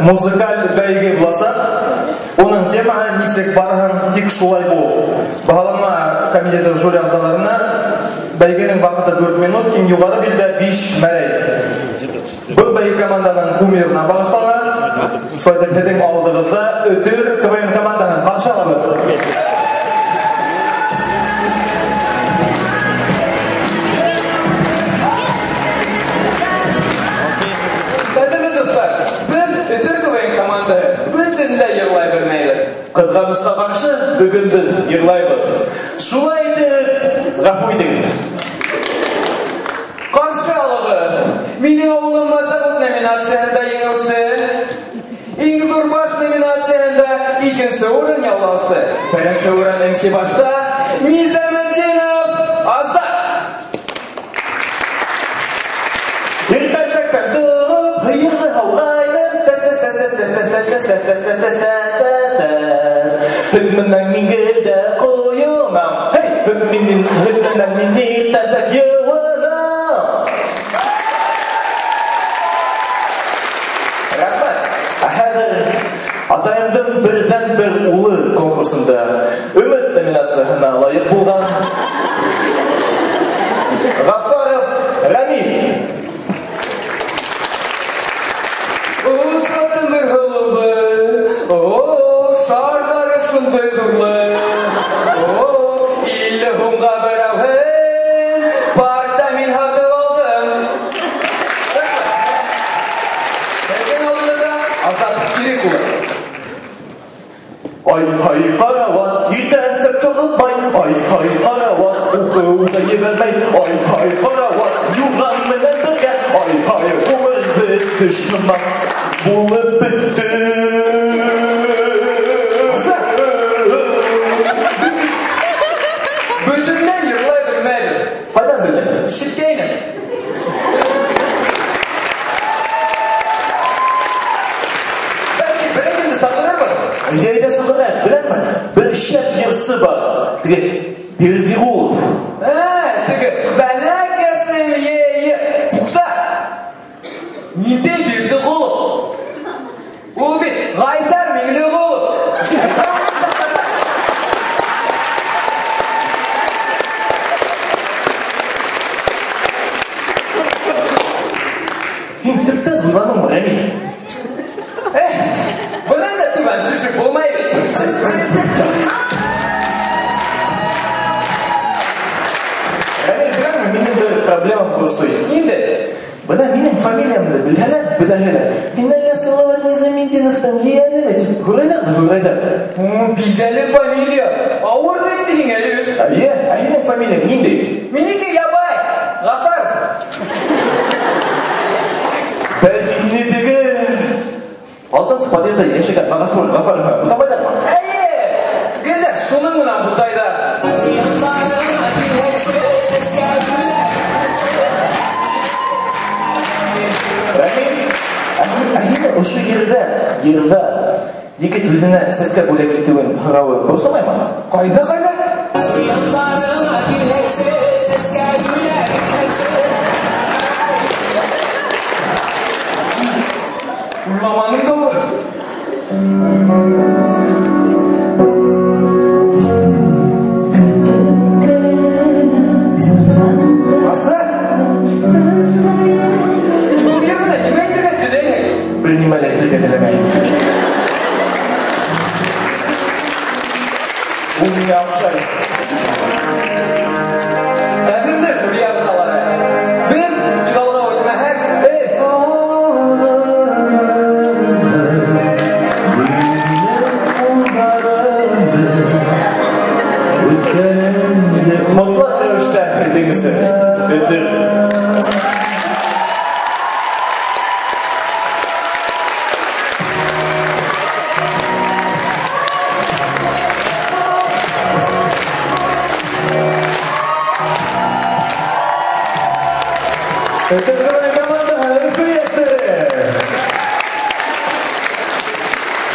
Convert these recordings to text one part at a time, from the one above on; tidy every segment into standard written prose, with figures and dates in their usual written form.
музыкаль бәйге буласаҡ. Уның темаһы нисек барһаң, тик шулай бул. Баһалама комитеты жюри ағзаларына бәйгенең ваҡыты 4 минут, иң юғары билдә 5 мәрәй. Был бәйге команданың кумирына бағышлана. Шулай итеп, һеҙҙең алдығыҙҙа Өтөр КВН командаһын ҡаршы алабыҙ. Ҡәҙерле дуҫтар, беҙ Өтөр КВН командаһы бөтөнләй йырлай белмәйбеҙ. Ҡыҙғанысҡа ҡаршы, бөгөн беҙ йырлайбыҙ. Шулай итеп, ғәфү итегеҙ. Ҡаршы алығыҙ. Минең ауылым Масағүт номинацияһында еңеүсе, Иң ҙур баш номинацияһында икенсе урын яулаусы, беренсе урын Эңсебашта Низаметдинов Азат. Иртәнсәктән тороп, һыйырҙы һауғайным. Тәс, тәс, тәс, тәс, тәс, тәс, тәс, тәс, тәс, тәс, тәс, тәс, тәс, тәс. Һөт менән мин гел дә ҡойонам. Һей, һөт менән, һөт менән мин иртәнсәк йыуынам. Рәхмәт. Ә хәҙер атайымдың берҙән-бер улы конкурсында Өмөт номинацияһына лайыҡ булған Ғафаров Рәмил. Осратым бер һылыуҙы, о, шарҙары шундай ҙурлы, о, илле һумға берәүһен паркта мин һатып алдым. Беҙҙең алдыбыҙҙа Азат Ирек улы. Ай-һай ҡарауат, иртәнсәк торотмай, ай-һай ҡарауат, уҡыуҙа ебәрмәй, ай-һай ҡарауат, юрған менән бергә, ай-һай ғүмер бөттө, шымаҡ булып бөттө. Бөтөнләй йырлай белмәйбеҙ. Ҡайҙан белдең? Ишеткәйнем. Бәлки берәй кемде саҡырырбыҙ? Әйҙә саҡырайыҡ, беләнме? Бер шәп йырсы бар. Теге Берҙиғолов. Ә, теге бәләкәсем, е-е. Туҡта. Ниндәй Берҙиғолов? Ул бит Ғайсар Миңлеғолов. Һин төптән уйланыңмы, Рәмил? Эх, бынан да түбән төшөп булмай бит. Рәмил, беләңме, минең бер проблемам борсой. Ниндәй? Бына минең фамилиямды белһәләр, беләһәләр. Һин әллә Салават Низаметдиновтың ейәнеме тип һорайҙар ҙа һорайҙар. Билдәле фамилия. Ауырҙыр инде һиңә, егет. Эйе, ә һинең фамилияң ниндәй? Минеке Ябай, Ғафаров. Бәлки һине теге алтынсы подъезда йәшәгән Мәғәфүр Ғафаров бутамайҙармы? Эйе, гелдәр шуның менән бутайҙар. Рәмил, ә һине ошо ерҙә егет үҙенә сәскә бүләк итеүен һорауы борсомаймы? Ҡайҙа, ҡайҙа? Уйламаным да ул. Азат! Был ерҙә нимә әйтергә теләйһең? Бер нимә лә әйтергә теләмәйем. Ул миңә оҡшай. Ҡәҙерле жюри ағзалары, беҙ финалға үтмәһәк, һеҙ Мотлаҡ рәүештә һеҙҙең өсөн Өтөр. Өтөр командаһы Өфө йәштәре.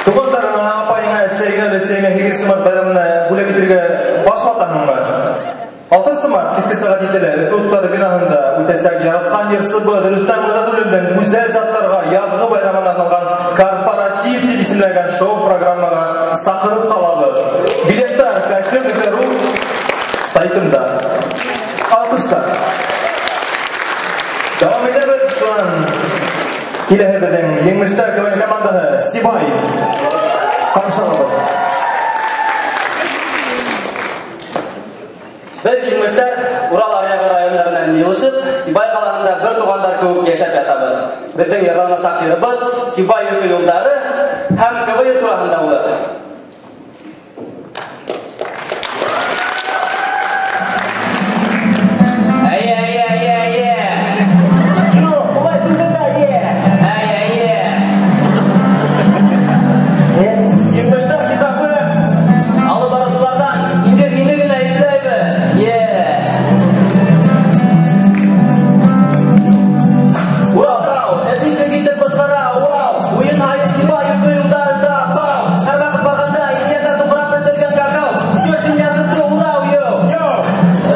Туғандарыңа, апайыңа, әсәйеңә, өләсәйеңә һигеҙенсе март байрамына бүләк итергә баш ватаһыңмы? Алтынсы март киске сәғәт етелә Өфө уттары бинаһында үтәсәк яратҡан йырсыбыҙ Рөстәм Ғизәтуллиндың гүзәл заттарға яҙғы байрамына арналған корпоратив исемләнгән шоу-программаға саҡырып ҡалабыҙ. Билеттар костюм.ру сайтында. Алҡыштар. Дауам итәбеҙ. Шунан киләһе беҙҙең Еңмештәр КВН командаһы Сибай. Ҡаршы алабыҙ. Беҙ Еңмештәр Урал аръяғы райондарынан йыйылышып, Сибай ҡалаһында бер туғандар кеүек йәшәп ятабыҙ. Беҙҙең йырланасаҡ йырыбыҙ Сибай Өфө юлдары һәм КВН тураһында булыр. Әйе, әйе, әйе, әйе. Юҡ, улай түгел дә, әйе. Әйе, әйе. Еңмештәр китабы. Алып барыусыларҙан инде һине генә иҫләйбеҙ. Е. Урал, этнисек итеп ҡысҡыра, урал. Уйын һайын Сибай Өфө юлдарында, пау. Һәр ваҡыт барғанда иҫләтә туҡрап бөтөргән какао. Тёщин яҙыпты, урау, йоу.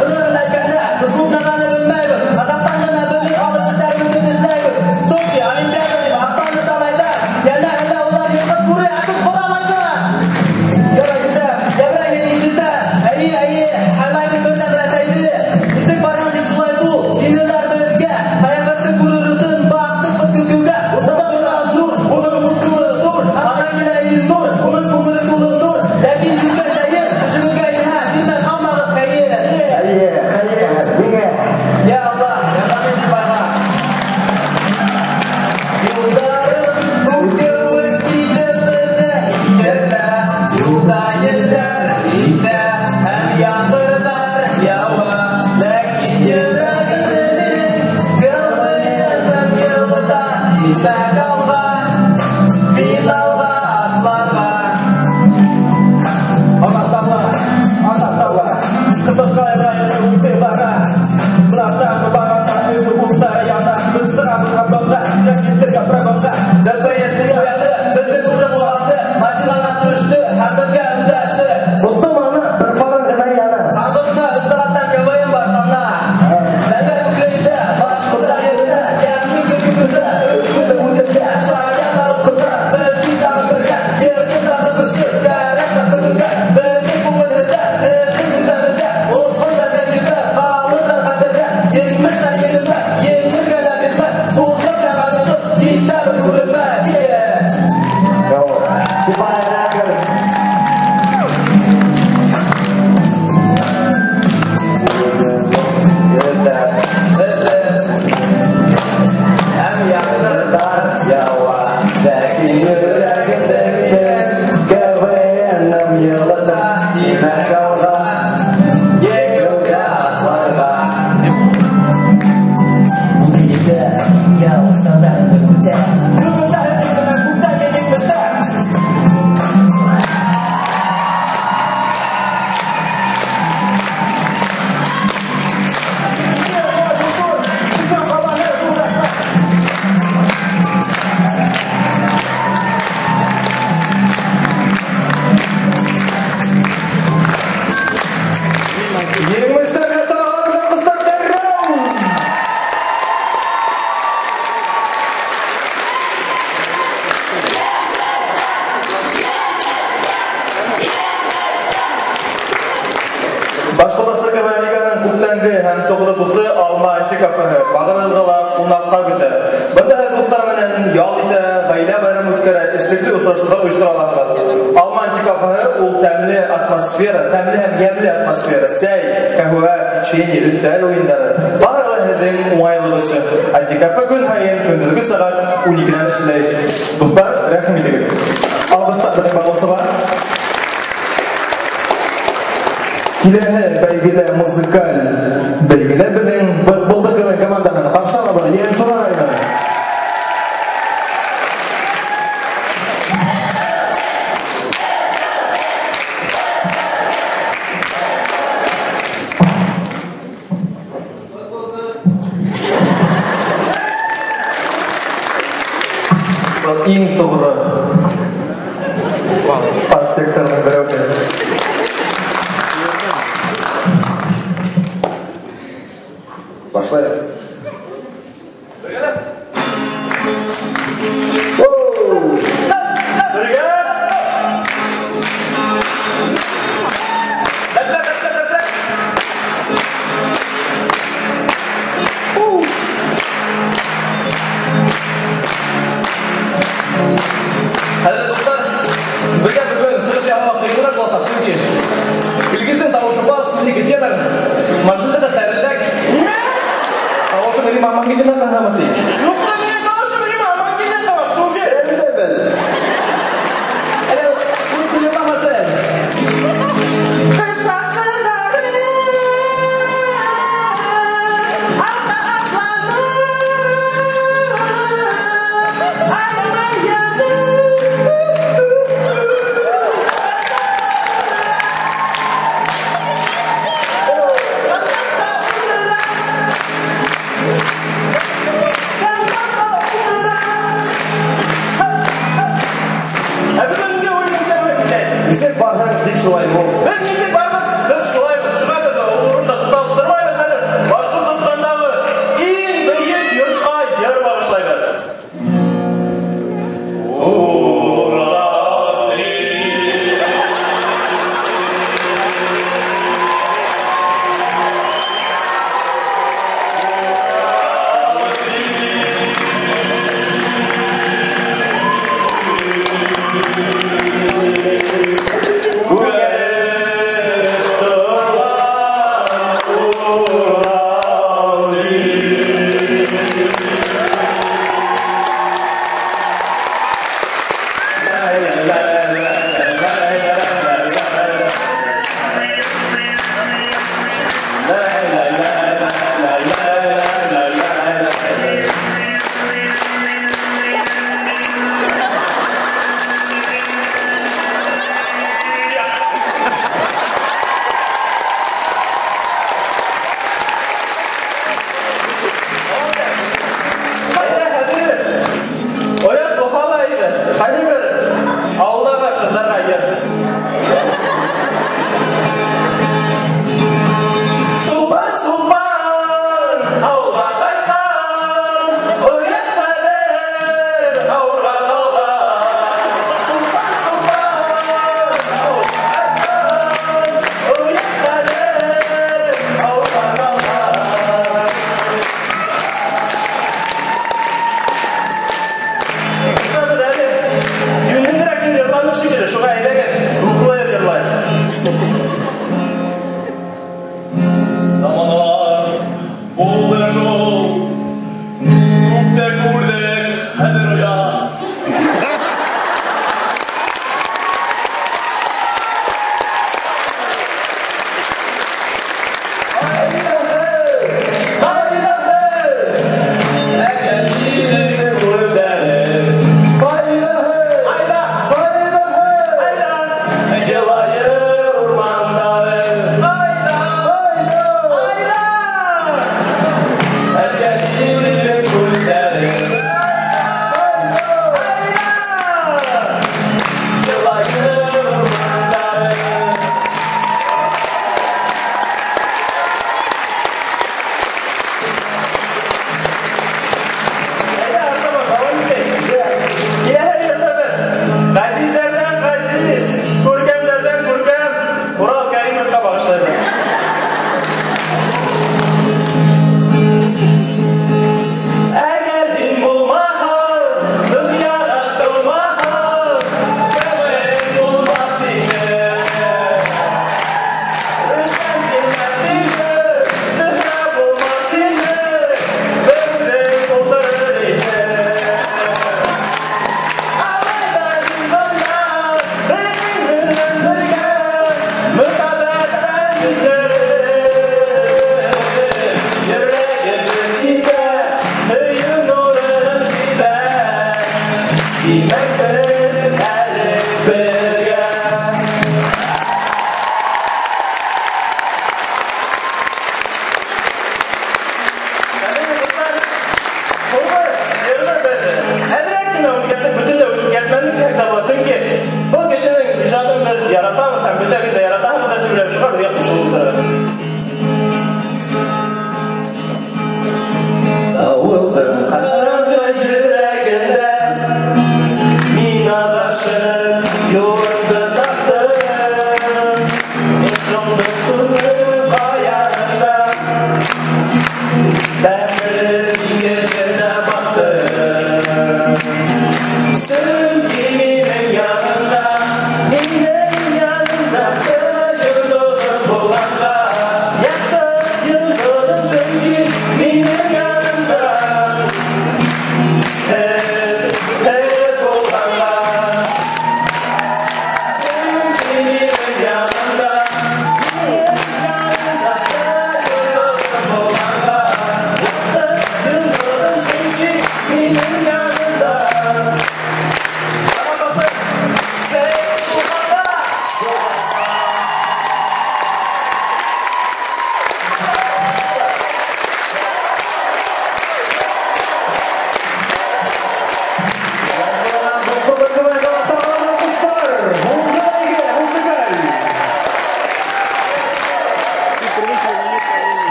Ырын әйткәндә, беҙ күп нәмәне белмәйбеҙ. Аҙаҡтан ғына белеп алып эштәребеҙҙе эшләйбеҙ. Сочи, Олимпиада тип аҡсаны талайҙар. Йәнә әллә улар йыртҡыс бүре, ә беҙ ҡоралайҙар. Ярай инде. Йәбрәйен ишетә. Эйе, эйе, һайлайбыҙ берҙәм Рәсәйҙе. Нисек барған тип шулай бул, инеләр беҙгә. Ҡайғыртып күрер өсөн баҡтыҡ беҙ көтөүгә. Унда тора нур, уның мускулы ҙур. Ана килә Илнур, уның күңеле тулы нур. Ләкин йөҙгә сәйер, кешегеҙгә инһә, бирмәй ҡалмағыҙ хәйер. Әйе, хәйер, миңә. Я Аллаһ, ярҙам ит Сибайға. Юлдарым күк кеүек китеп беҙҙе һикертә. Юлда елдәр итә һәм ямғырҙар яуа. Ләкин йөрәгемде минең КВН-ым йылыта. Тимәк алға, финалға атларға. Ағастарла, ағастарла, Ҡыҙырҡай районы үтеп бара. Бынан барғанда Өфө уттары яна. Беҙ сығабыҙ прогонға, киттек прогонға. ДПС уянды, беҙҙе күреп ҡыуанды. Машинанан төштө һәм беҙгә өндәште. Дуҫтым ана бер фарың ғына яна. Ҡағыҙҙа өс сәғәттән КВН башлана. Зәңгәр күкле илдә, башҡорттар ерендә, йәмле көнгө Өфөлө үҙендә. Шаян ҡыҙҙар, беҙ бит тағы бергә. Ерҙең тағы көсө, кәрәкмәҫ бөгөнгә. Беҙҙең күңелебеҙҙә, һеҙҙең күҙҙәребеҙҙә. Осҡон сәскән йөҙҙәр ҡалырҙар хәтерҙә. Еңмештәр еңелмәҫ, еңергә лә бирмәҫ. Һуҙлыҡ яғанлыҡ һис тә бер күренмәҫ. Сибай Records. Һәм ямғырҙар яуа, ләкин йөрәгемде минең КВН-ым йылыта. Тимәк алға, еңеүгә атларға. Күктә, күктә, еңмештәр. Еңмештәргә тағы бер алҡыштар дәррәү! Башҡортостан КВН лиганың күптәнге һәм тоғро дуҫы Алма антикафеһы бағырығыҙға ла ҡунаҡҡа көтә. Бында һеҙ дуҫтар менән ял итә, ғаилә байрамы үткәрә, эшлекле осрашыуҙар ойоштора алаһығыҙ. Алма антикафеһы ул тәмле атмосфера, тәмле һәм йәмле атмосфера, сәй, ҡәһүә, печенье, өҫтәл уйындары. Бары ла һеҙҙең уңайлыҡ өсөн. Антикафе көн һайын көндөҙгө сәғәт 12-нән эшләй. Дуҫтар, рәхим итегеҙ. Алҡыштар беҙҙең бағыусыға. Киләһе бәйгелә музыкаль бәйгелә беҙҙең Бытбылдыҡ КВН командаһын ҡаршы алабыҙ. Ейәнсура районы. Был иң тоғро парк секторының берәүе. Башлайыҡ. Бергә! шулай бул. Беҙ нисек барбыҙ, беҙ шулайбыҙ. Шуға беҙ ул урында туҡталып тормайбыҙ хәҙер. Башҡортостандағы иң бейек йортҡа йыр бағышлайбыҙ.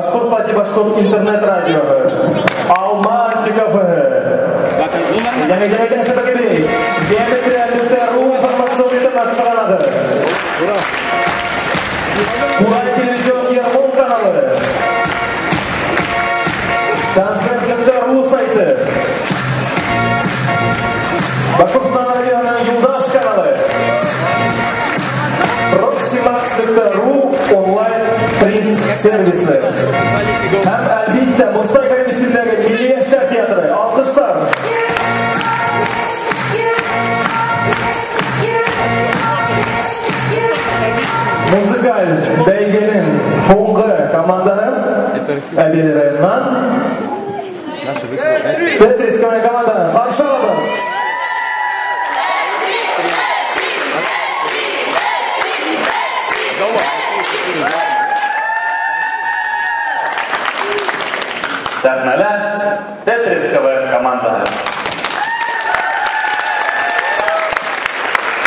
Башҡорт Пати Башҡорт интернет радиоһы, Алмантика кафеһы, Яңы Геометрия.ру информацион интернет сығанағы, Курай телевизион Ермол каналы, Концерт.ру сайты, Башҡортостан радиоһының Юлдаш каналы, Proximax.ru онлайн принт сервисы. Һәм әлбиттә Мостай Кәрим исемендәге Милли йәштәр театры. Алҡыштар. Музыкаль бәйгенең һуңғы командаһы Әбил районынан Тетрис командаһы. Ҡаршы алабыҙ. Сәхнәлә Тетрис КВН командаһы.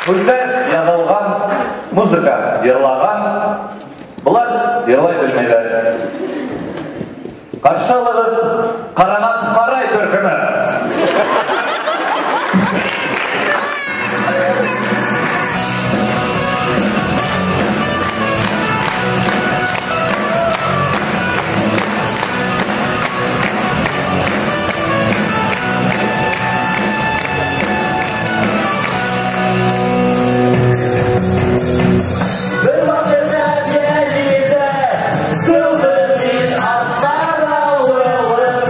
Һүҙҙәр яҙылған, музыка йырлаған, былар йырлай белмәйҙәр. Ҡаршы алығыҙ Ҡарағас ҡарай төркөмө. Бер ваҡытта йәлдә, тыуҙым мин Аҡтар ауылында.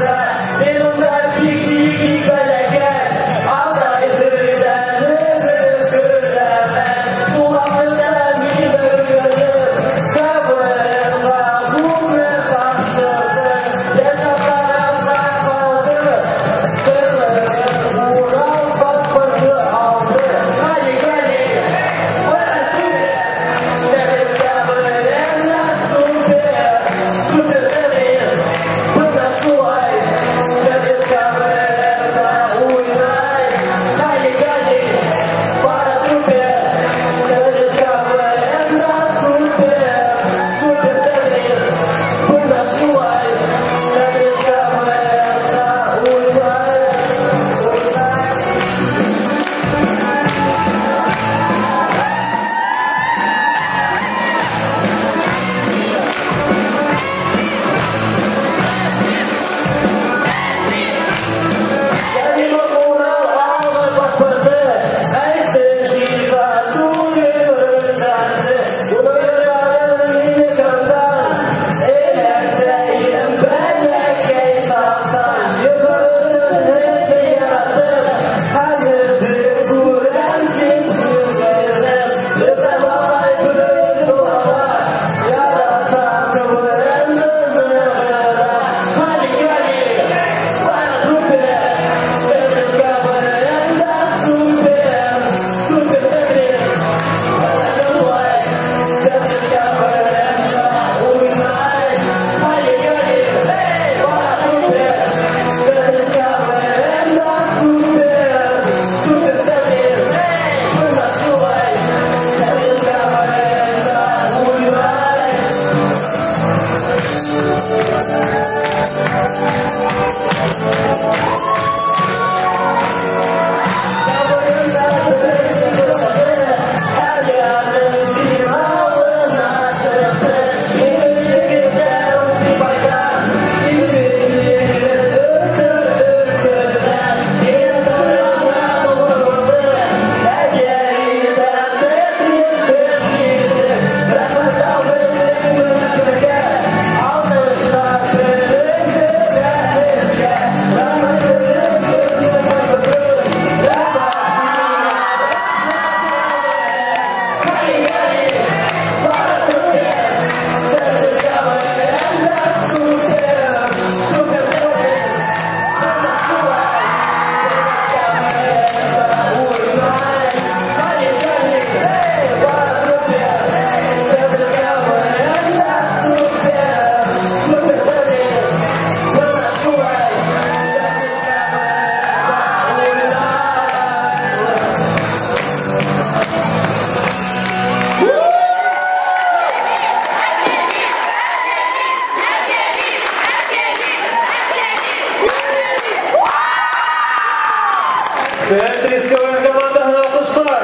Тетрис КВН командаһына алҡыштар.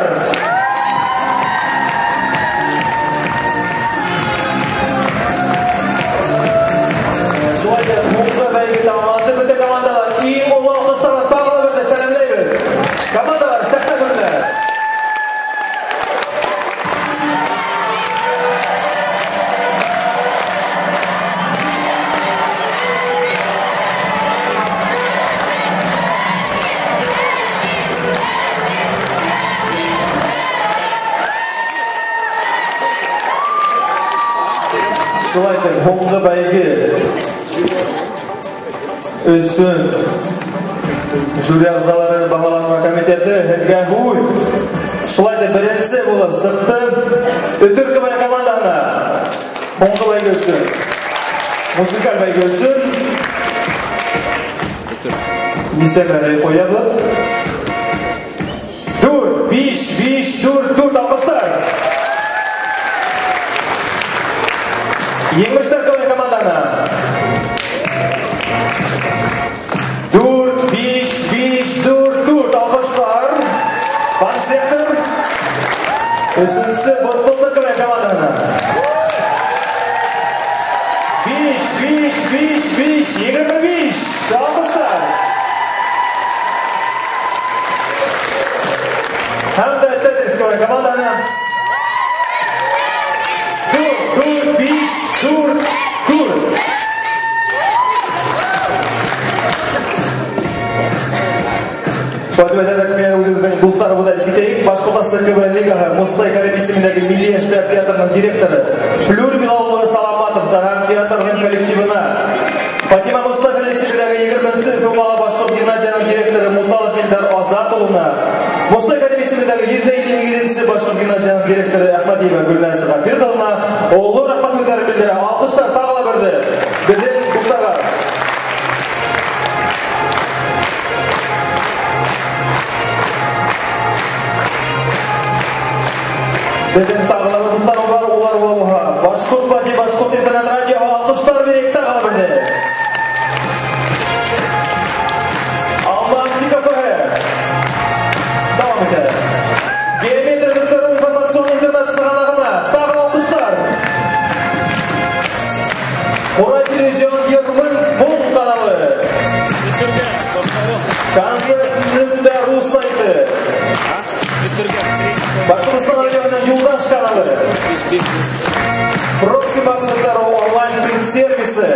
Шулай итеп, һуңғы бәйге тамамланды. Бөтә командалар иң оло алҡыштар тағы ла берҙә сәләмләйбеҙ. Командалар сәхнә түрендә. Шулай итеп, һуңғы бәйге өсөн жюри ағзалары баһаланма комитеты һеҙгә һүҙ. Шулай итеп, беренсе булып сыҡты Өтөр КВН командаһына. Һуңғы бәйге өсөн, музыкаль бәйге өсөн нисә мәрәй ҡуябыҙ? 4, 5, 5, 4, 4 алҡыштар. Еңмештәр КВН командаһына. 4, 5, 5, 4, 4 алҡыштар. Пансектор. Өсөнсө Бытбылды КВН командаһына. 5, 5, 5, 5, 25 алҡыштар. Һәм дә Тетрис КВН командаһына. 4, 4, 5, 4, 4. Шулай итеп, әйтәләр, мин үҙебеҙҙең дуҫтарыбыҙ әле китәйек. Башҡортостан КВН лигаһы Мостай Кәрим исемендәге Милли йәштәр театрының директоры Флүр Билал улы Саламатовта һәм театрының коллективына, Фатима Мостафина исемендәге 20-нсе Өфө ҡала башҡорт гимназияһының директоры Муталов Илдар Азат улына, Мостай Кәрим исемендәге 157-нсе башҡорт гимназияһының директоры Әхмәдиева Гөлназ Ғафировна оло рәхмәт һүҙҙәрен белдерә. Алҡыштар тағы ла берҙе беҙҙең дуҫтарға. Беҙҙең тағы ла дуҫтар бар, улар булһа Башҡорт Бати, Башҡорт интернет радиоһы алҡыштар бирәйек тағы ла берҙе. Алман кафеһы дауам итә. Геометр.ру информацион интернет сығанағына тағы ла алҡыштар. Ҡурай телевизион Ермын Пун каналы. Концерт.ру сайты. Башҡортостан радиоһының Юлдаш каналы. Проксимакс.ру онлайн принт-сервисы.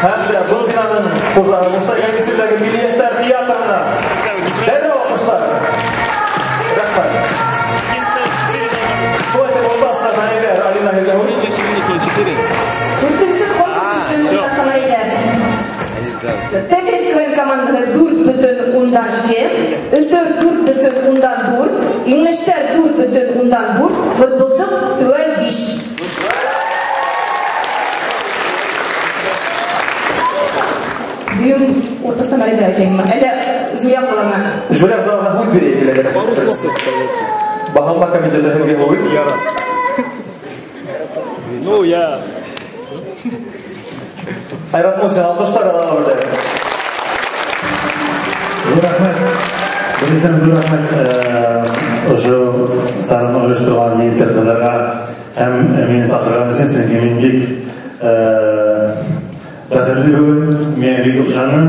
Һәм дә был бинаның хужаһы Мостай Кәрим исемендәге Милли йәштәр театрына дәррәү алҡыштар. Рәхмәт. Шулай итеп, уртаса мәнәйләр Алина Һилдәһүлин. Дүртенсе конкурс өсөн уртаса мәнәйләр. Тетрис КВН командаһы 4,2, Өтөр 4,4, Еңмештәр 4,4, Бытбылдыҡ теүәл 5. Бүйем уртаса мәнәйләр әйтәйемме? Әллә жюри ағзаларына? Жюри ағзаларына һүҙ бирәйек әле. Баһалма комитеты һеҙгә һүҙ. Ну, я... Айрат Мусин, алҡыштар ала берҙе. Ҙур рәхмәт. Беренсенән, ҙур рәхмәт ошо сараны ойошторған егеттәр, ҡыҙҙарға һәм мине саҡырған өсөн, сөнки мин бик бәхетле бөгөн, миңә бик оҡшаны.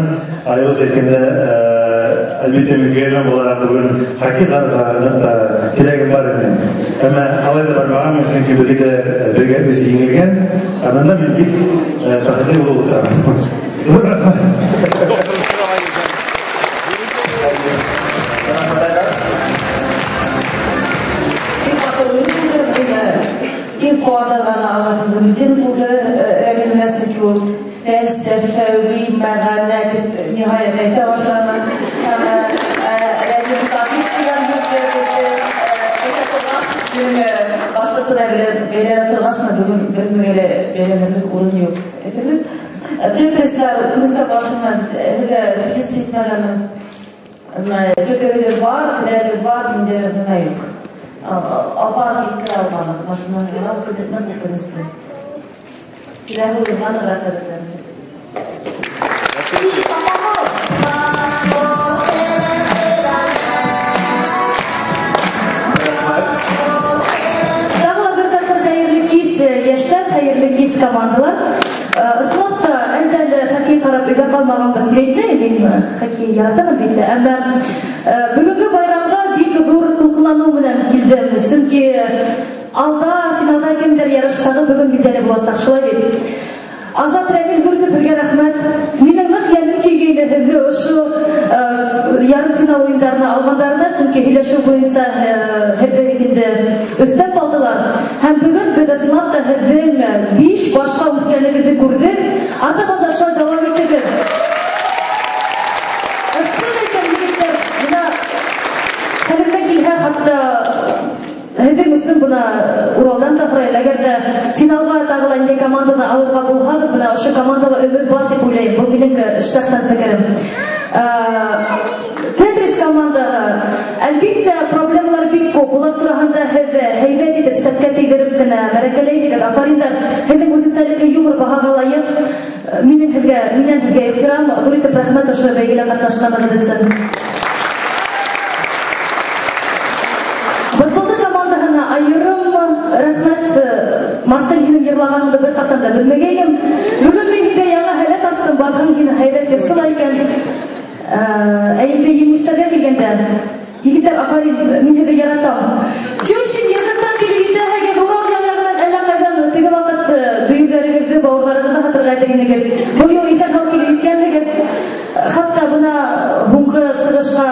Айырыуса әйткәндә, әлбиттә, мин көйөрмән булараҡ бөгөн хоккей ҡарарға ныҡ та теләгем бар ине. Әммә алай ҙа бармағанмын, сөнки беҙҙеке бергә өс еңелгән. Ә бында мин бик бәхетле булып ултырам. Ҙур рәхмәт. Иң матур иң ҡыуандырғаны Азат Низаметдинов булды. Рәмил менән, сөнки ул фәлсәфәүи мәғәнә тип ниһайәт әйтә башланы. Һәм Рәмил табип тигән һүҙ әйтә торғас, башҡорт телен бәйләнә торғас, бөгөн бер кемгә лә бәйләнерлек урын юҡ. Әйтерлек. Тетрислар күҙгә башынан һеҙгә хис итмәгәнем. Фекерегеҙ бар, теләгегеҙ бар, миндә нимә юҡ. Апарып еткерә алманыҡ. Башынан ныҡ үкенесле. Киләһе уйынға нығыраҡ әҙерләнербеҙ. Башҡорт ҡарап өйҙә ҡалмағанбыҙ тип әйтмәйем, мин хоккей яратам әлбиттә. Әммә бөгөнгө байрамға бик ҙур тулҡынланыу менән килдем, сөнки алда финалда кемдер ярышһағы бөгөн билдәле буласаҡ, шулай бит. Азат Рәмил, ҙур итеп һеҙгә рәхмәт. Минең ныҡ йәнем көйгәйне һеҙҙе ошо ярым финал уйындарына алғандарына, сөнки һөйләшеү буйынса һеҙҙе бит инде өҫтәп алдылар. Һәм бөгөн беҙ ысынлап та һеҙҙең 5 башҡа үҫкәнлегегеҙҙе күрҙек. Артабан да шулай дауам итегеҙ. Ысын әйтәм, егеттәр, бына хәлемдән килһә, хатта һеҙҙең өсөн бына Уралдан да һорайым. Әгәр ҙә финалға тағы ла ниндәй команданы алырға булһағыҙ, бына ошо командала өмөт бар тип уйлайым. Был минең шәхсән фекерем. Тетрис командаһы, әлбиттә, проблемалар бик күп. Улар тураһында һеҙ һәйбәт итеп сәткә тейҙереп кенә мәрәкәләйһегеҙ. Афариндар, һеҙҙең үҙенсәлекле юмор баһаға лайыҡ. Минең һеҙгә, минән һеҙгә ихтирам, ҙур итеп рәхмәт ошо бәйгелә ҡатнашҡанығыҙ өсөн. Футболды командаһына айырым рәхмәт. Марсель, һинең йырлағаныңды бер ҡасан да белмәгәйнем. Бөгөн мин һиңә яңы һәләт астым, барһың һин һәйбәт йырсы ла икән. Ә инде еңештәргә килгәндә, егеттәр, афарин, мин һеҙҙе яратам. Тющин языҡтан килеп етәһегеҙ, Урал яғынан әллә ҡайҙан теге ваҡыт бөйөрҙәрегеҙҙе, бауырҙарығыҙҙы һатырға әйтәгенегеҙ. Был юлы иҫән-һау килеп еткәнһегеҙ. Хатта бына һуңғы сығышҡа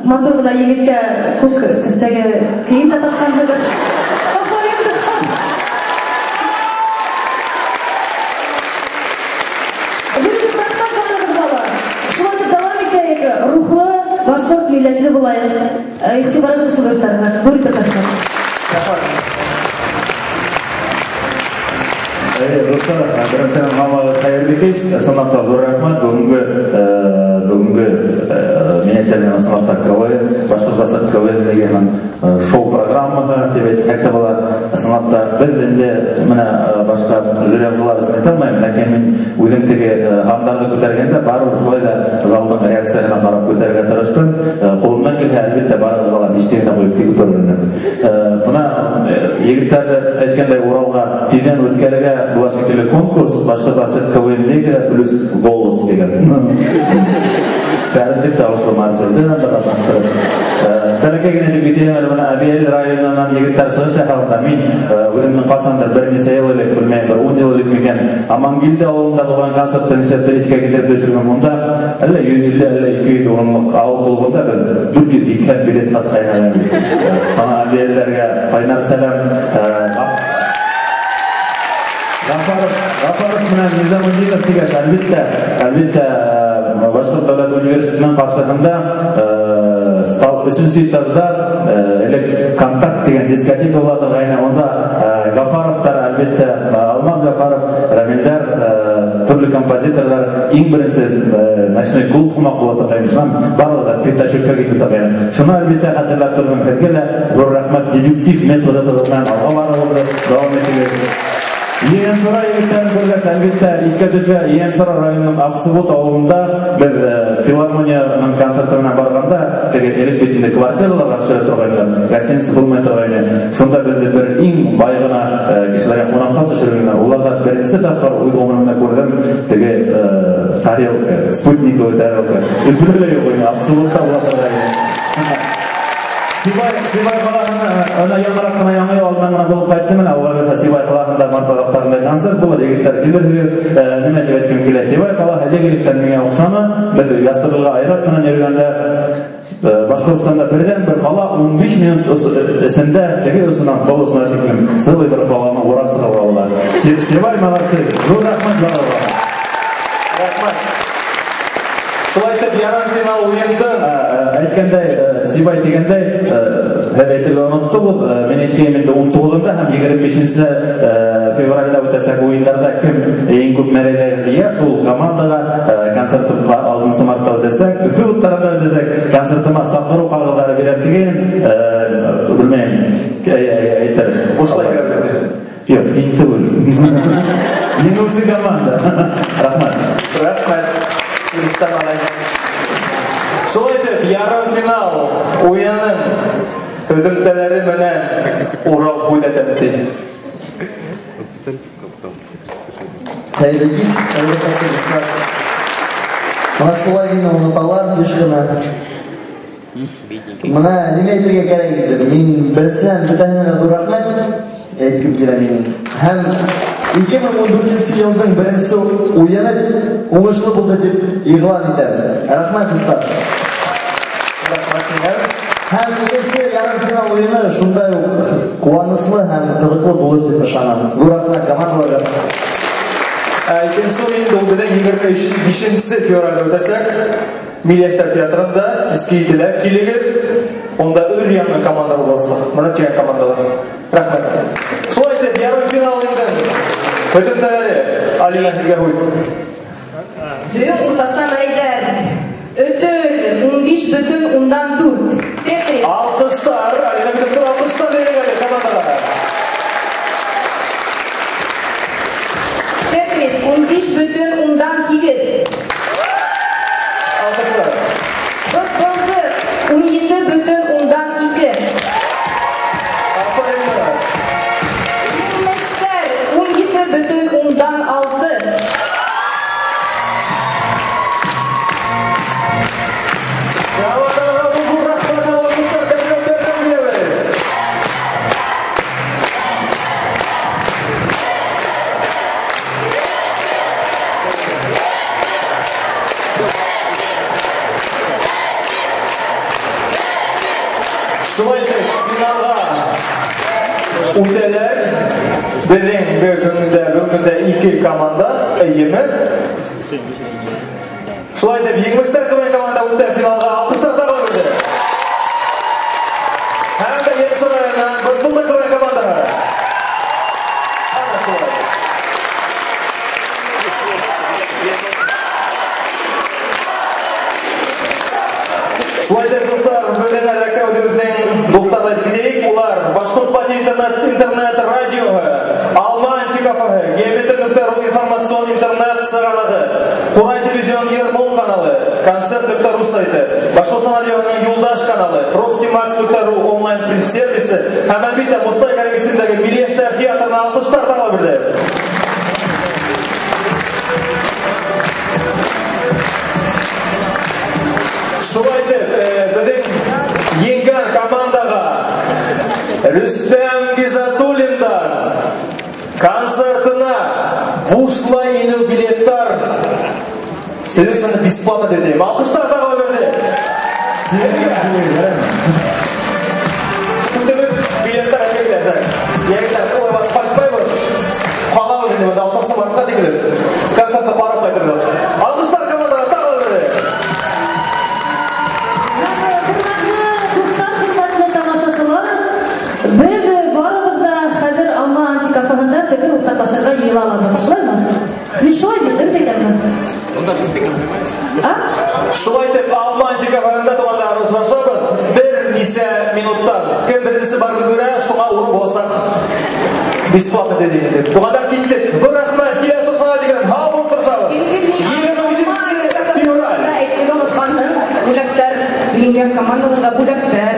матур ғына егеткә күк төҫтәге кейем дә тапҡанһығыҙ. Афарин! Шулай итеп дауам итәйек, рухлы башҡорт милләтле булайыҡ. Иғтибарығыҙ өсөн ҙур итеп рәхмәт. Дуҫтар, беренсенән һаумыһығыҙ, хәйерле кис. Ысынлап та ҙур рәхмәт. Бөгөнгө мин әйтәм, ысынлап та КВН, Башҡорт КВН лигаһының шоу программаһы тип әйтһәк тә була. Ысынлап та беҙ инде бына башҡа жюри ағзалары өсөн әйтә алмайым, ләкин мин үҙем теге һандарҙы күтәргәндә барыбер шулай ҙа залдың реакцияһына ҡарап күтәрергә тырыштым. Ҡулымдан килһә, әлбиттә, барығыҙға ла биштә генә ҡуйып тик ултырыр инем. Бына егеттәрҙе әйткәндәй, Уралға тиҙҙән үткәрергә була шикелле конкурс Башҡорт КВН лига плюс голос тигән. Сәрендек тауышлы Марселде анда ҡатнаштырып. Бәләкәй генә итеп китәйем әле, бына Әбйәлил районынан егеттәр сығыш яһағанда мин үҙемдең ҡасандыр бер нисә йыл элек, белмәйем, бер 10 йыл элек микән, Амангилде ауылында булған концертты нишләптер иҫкә китереп төшөргән. Унда әллә 150, әллә 200 урынлыҡ ауыл булғанда беҙ 480 билет һатҡайныҡ. Ана Әбйәлилдәргә ҡайнар сәләм. Ғафаров менән Низамутдинов тигәс, әлбиттә, Башҡорт дәүләт университетының ҡаршыһында өсөнсө этажда элек Контакт тигән дискотека була торғайны. Унда Ғафаровтар, әлбиттә, Алмаз Ғафаров, Рәмилдәр, төрлө композиторҙар иң беренсе ночной клуб һымаҡ була торғайны. Шунан барлығы да пятачокка китеп торғайны. Шуны әлбиттә хәтерләп торҙом. Һеҙгә лә ҙур рәхмәт. Дедуктив методы менән алға барыуығыҙҙы дауам итегеҙ. Ейәнсура егеттәрен күргәс, әлбиттә, иҫкә төшә. Ейәнсура районының Аҡсығот ауылында беҙ филармонияның концерты менән барғанда, теге элек бит инде квартираларға төшөрә торғайнылар, гостиница булмай торғайны. Шунда беҙҙе бер иң бай ғына кешеләргә ҡунаҡҡа төшөргәндәр. Улар ҙа беренсе тапҡыр үҙ ғүмеремдә күрҙем теге тарелка, спутниковый тарелка. Өфөлә лә юҡ ине, Аҡсығотта була торғайны. Сибай ҡалаһына, ана яңыраҡ ҡына яңы йыл алдынан ғына булып ҡайттым. Менә улар бит Сибай ҡалаһында март аҙаҡтарында концерт булыр, егеттәр килерһегеҙ. Нимә тип әйткем килә, Сибай ҡалаһы элек-электән миңә оҡшаны. Беҙ гастролгә Айрат менән йөрөгәндә Башҡортостанда берҙән-бер ҡала 15 минут эсендә теге осонан был осона тиклем целый бер ҡаланы урап сығырға була. Сибай молодцы, ҙур рәхмәт барығыҙға. Рәхмәт. Шулай итеп, ярым финал уйындың. Әйткәндәй, Сибай тигәндәй, һеҙ әйтергә оноттоғоҙ, мин әйткәйем инде 19-ында һәм 25 февралдә үтәсәк уйындарҙа кем иң күп мәрәләр йыя, шул командаға концертымға 6 мартта үтәсәк, Өфө уттарында үтәсәк концертыма саҡырыу ҡағыҙҙары бирәм тигәйнем, белмәйем, әйтер. Бушлай киләләр. Юҡ, һин түгел. Еңеүсе команда. Рәхмәт. Рәхмәт. Рөстәм ағай. Шулай итеп, ярым финал уйының һөҙөмтәләре менән Урал күҙәтәтте. Хәйерле кис, хәйерле дуҫтар. Менә шулай мине оныталар еш кына. Менә нимә әйтергә кәрәк инде? Мин беренсеннән бөтәһенә дә зур рәхмәт әйткем килә минем. Һәм 2014 елның беренче уены уңышлы булды дип игълан итәм. Рәхмәт, дуслар. Һәм икенче ярымфинал уены шундай ук куанычлы һәм кызыклы булыр дип ышанам. Зур рәхмәт командаларга. Икенче уен ул безнең 25 февральдә үтәчәк. Милли яшьләр театрында киске ителә. Килегез. Унда өр-яңы командалар булачак. Моны дигән командалар. Рәхмәт. Шулай итеп, ярымфинал инде. Бөтен Алина Һилгәһүз. Бөек уртаса мәрәйләр. Өтөр 15,4. Тетрис. Алкышлар, Алина көтеп алкышлар бирегез әле командага. Тетрис 15,8. Алкышлар. Бытбылдык 17,2. Афарин. Еңмештәр 17,6. Командага зур рәхмәт, алкышлар дәррәү бирәбез. Шулай итеп, финалга үтәләр. Безнең бүгенге ике команда, әйеме? Шулай итеп, Еңмештәр кебек команда үтә финалга. Алкышлар тагы бирде. Һәм дә Еңсу районыннан Бытбылдык кебек командага. Ана шулай. Шулай итеп, дуслар, безнең әлбәттә үзебезнең дусларны әйтеп китәйек. Улар Башкорт Пати интернет радиоһы, Алма антикафеһы, Геометр.ру информацион интернет сығанағы, Ҡурай телевизион Ермол каналы, Концерт.ру сайты, Башҡортостан радиоһының Юлдаш каналы, Proximax.ru онлайн принт-сервисы һәм әлбиттә Мостай Кәрим исемендәге Милли йәштәр театрына алҡыштар тағы бирҙе. Шулай итеп, беҙҙең еңгән командаға Рөстәм Гизатуллиндан концертына бушлай инеү билеттар совершенно бесплатно дип әйтәйем. Алҡыштар тағы бирҙе. Билеттар әкеләсәк. Егеттәр, улай басып ҡайтмайбыҙ. Ҡалабыҙ инде, бында алтынсы мартҡа тиклем. Концертты ҡарап ҡайтырбыҙ. Алҡыштар командаға тағы бирҙе. Хөрмәтле дуҫтар, хөрмәтле тамашасылар, беҙ барыбыҙ ҙа хәҙер Алма антикафеһында фекер уртаҡлашырға йыйыла алабыҙ. Шулаймы? Мин шулай бит, дөрөҫ әйтәмме? А? Шулай итеп, Алма антикафеһында туғандар осрашабыҙ. Бер нисә минуттан. Кем беренсе барып өлгөрә, шуңа урын буласаҡ. Бесплатно тиҙ инде. Туғандар, киттек. Ҙур рәхмәт. Киләһе осрашыуға тиклем һау булып торшабыҙ. 23 февраль. Әйтергә онотҡанһың, бүләктәр, еңгән командаларға бүләктәр,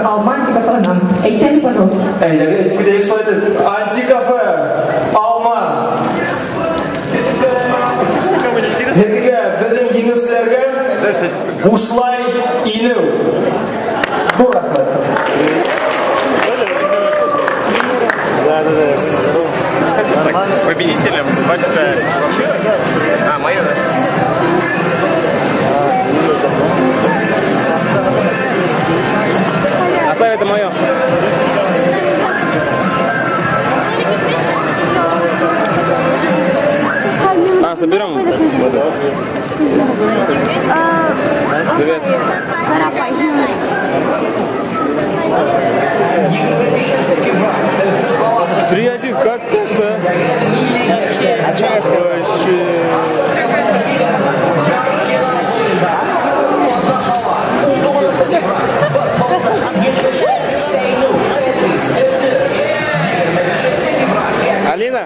Алма антикафеһынан. Әйт әле, пожалуйста. Әйҙә, әйтеп китәйек шулай итеп. Антикафе, Алма. Һеҙгә, беҙҙең еңеүселәргә бушлай инеү. Ҙур рәхмәт. Победителем 2 часа. А, моя, да? Оставь это мое. А, соберем? Привет. 3-1, как так-то? Вообще. Алина,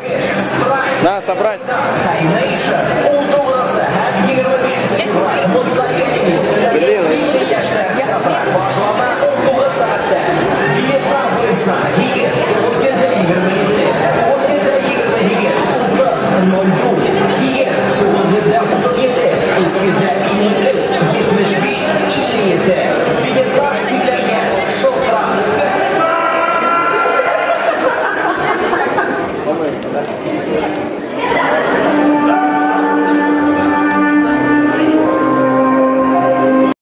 на, собрать. Блин, вообще.